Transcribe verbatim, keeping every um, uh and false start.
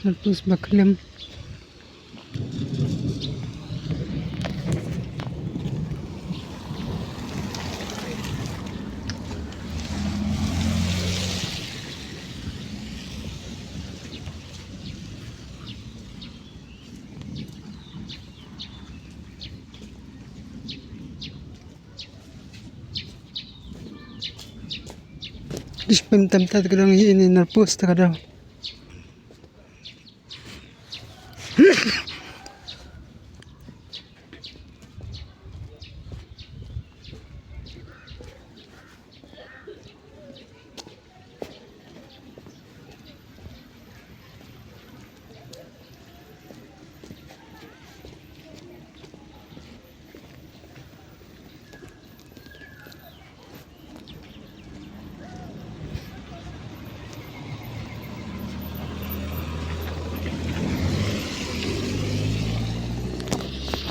Narpus ba khlem. Dish pem tam ta ka dong hi ni narpus ta ka dong.